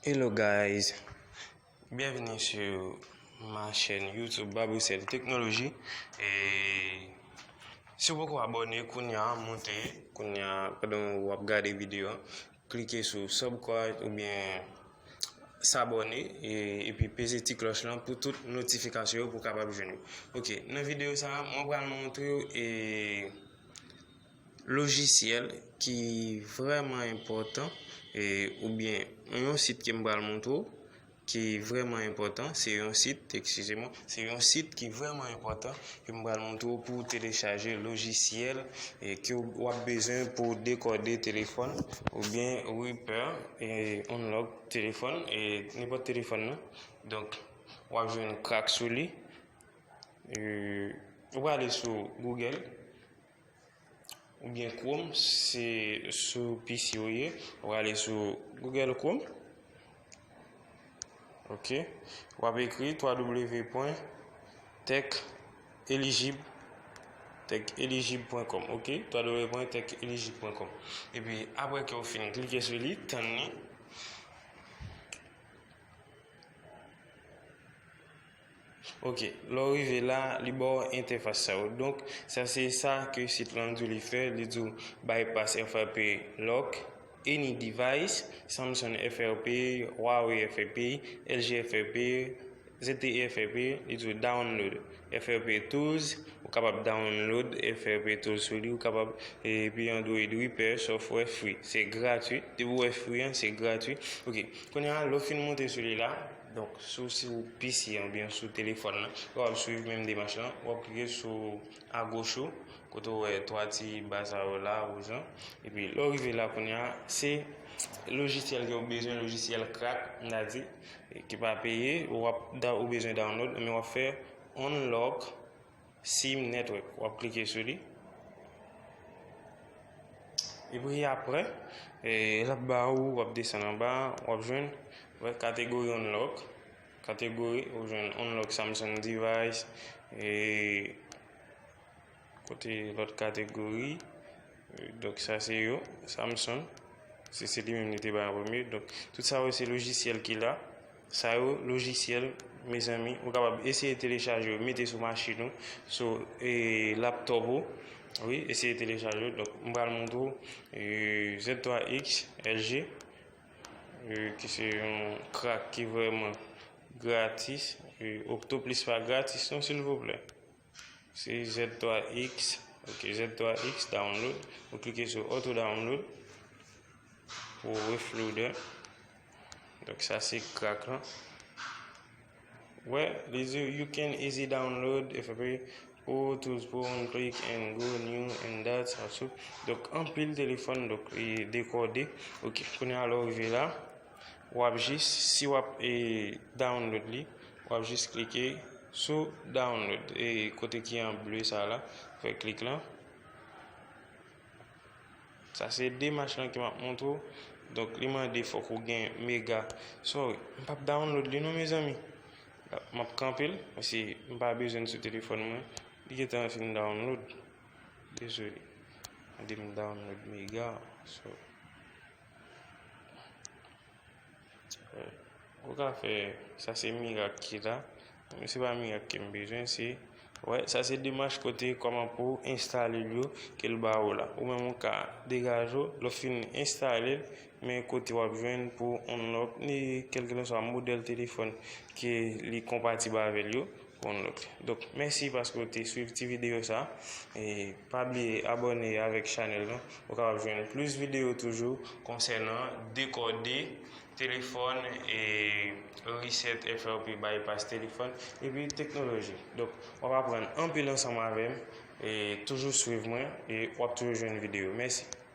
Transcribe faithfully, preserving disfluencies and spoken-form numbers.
Hello guys, bienvenue sur ma chaîne YouTube Baboucel Technologie. E si w poko abòne, kounye a monte, kounye a pandan w ap gade videyo a, klike sou subscribe oubyen s'abonner e, epi peze ti klòch lan pou tout notifikasyon yo pou w kapab jwenn yo. Ok, nan videyo sa a, mwen pral montre w e lojisyèl ki vrèman enpòtan e, oubyen yon sit ke m pral montre w ki vrèman enpòtan, se yon sit, eskize mwen, se yon sit ki vrèman enpòtan ke m pral montre w pou w telechaje lojisyèl e ke w ap bezwen pou w dekòde telefòn oubyen repair e unlock telefòn e nenpòt telefòn nan. Donk, w ap jwenn crack sou li. E, ou prale sou Google oubyen Chrome, se sou P C ou ye, ou prale sou Google Chrome. Ok. W ap ekri w w w pwen tech elijib, tech elijib pwen com, ok? w w w pwen tech elijib pwen com. Epi, apre ke w fin klike sou li, tann li. Ok, lè w rive la, li ba w entèfas sa yo. Donk, sa se sa ke sit lan di w li fè. Li di w bypass F R P lock, any device, Samsung F R P, Huawei F R P, L G F R P, Z T E F R P, li di w download F R P tools, ou kapab download F R P tools sou li, ou kapab, epi Android repair software free. Se gratwi. Depi w wè free an, se gratwi. Ok, kounye a, lè w fin monte sou li la, donk, sou, sou P C an, oubyen sou telefòn nan, w ap swiv menm demach lan, w ap klike sou agoch ou, kote w wè twa ti ba sa yo la, wouj lan. Epi, lè w rive la kounye a, se lojisyèl ke w bezwen, lojisyèl crack, m ta di, ki pa peye, w ap da-, ou bezwen download, men w ap fè unlock SIM network. W ap klike sou li. Epi apre, e, l ap ba ou, w ap desann anba, w ap jwenn, wè, kategori unlock. Kategori, w ap jwenn unlock Samsung device, e, kote lòt kategori, e, donk sa se yo, Samsung. Se, se li menm li te bay an premye. Donk, tout sa yo se lojisyèl ki la. Sa yo, lojisyèl, mezanmi, ou kapab eseye telechaje yo, mete sou machin ou, sou, e, laptop ou. Wi, eseye telechaje yo. Donk, m pral montre w, e, Z twa X L G, e, ki se yon crack ki vrèman gratis. E, Octoplis pa gratis non, silvouplè. Se Z twa X. Ok, Z twa X download. Ou klike sou auto download pou refloader. Donk, sa se crack lan. Wè, li di, you can easy download F R P Pro Tools Pro, one click and go new and that also. Donk, anpil telefòn, donk, li dekòde. Ok, kounye a lè w rive la, w ap jis, si w ap, e, download li, w ap jis klike sou download, e, kote ki an ble sa la, fè klik lan. Sa se demach lan ke m ap montre w. Donk, li mande fòk ou gen mega. Sorry, m p ap download li non, mezanmi. M ap kanpe l, paske m pa bezwen l sou telefòn mwen. Li gentan fin download. Dezole. Mande m download mega. Sorry. Ou ka fè, sa se mirak ki la. Men se pa mirak ke m bezwen, se, wè, sa se demach kote kòman pou w enstale l yo, ke l ba ou la. Ou menm ou ka degaje w, lè w fin enstale l, men kote w ap jwenn pou unlock, ni kèlkelanswa modèl telefòn ke li konpatib avè l yo. Pou unlock. Donk, mèsi paske w te swiv ti videyo sa. E pa bliye abòne avèk chanèl lan. Ou kapab jwenn plis videyo toujou konsènan dekòde telefòn e reset F R P bypass telefòn epi teknoloji. Donk, w ap aprann anpil ansanm avè m. E toujou swiv mwen e w ap toujou jwenn videyo. Mèsi.